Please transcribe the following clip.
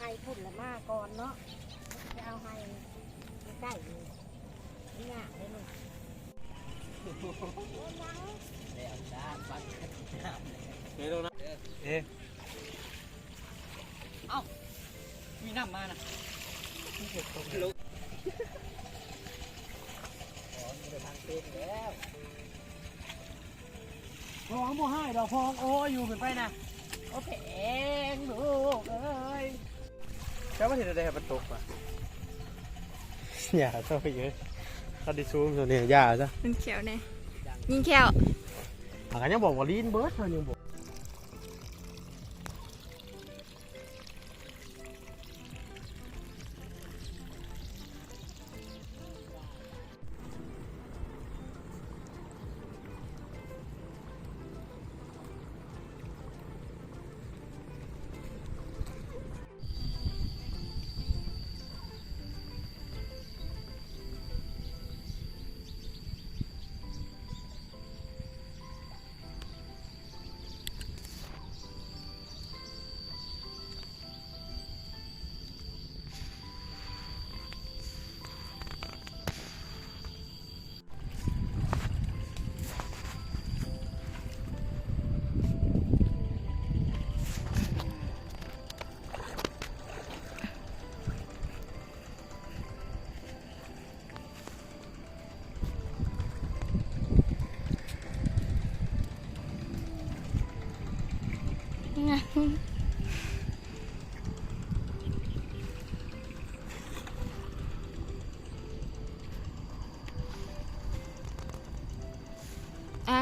ໄຮ່ພຸ້ນລະມາກ່ອນເນາະ ໄປເອົາໄຮ່ໃກ້ໆ ນີ້ ມັນຍາກເດ້ນີ້. ໂອ້ຍ ຍັງ ແລ້ວຈ້າ ບັດ ເອີ ເອົ້າ ມີນ້ຳມານະ ລຸກ ອໍ ບໍ່ໄດ້ທາງເປັນແລ້ວ. ພໍ່ບໍ່ຮ້າຍດອກ ພໍ່ໂອ້ຢູ່ຂຶ້ນໄປນະ ໂອ້ ແພງລູກເອີຍ. ແຕ່ວ່າເຮັດແນວໃດໃຫ້ມັນຕົກວະ ຢ່າຊະ ເອີຍ ຄັນໄດ້ສູງສ່ຳນີ້ຢ່າຊະ ມັນແຂ້ວແດ່ ຍິງແຂ້ວ ຫາກະຍັງບອກວ່າລີນເບີດ ເຮົາຍັງບອກ. ອ່ະ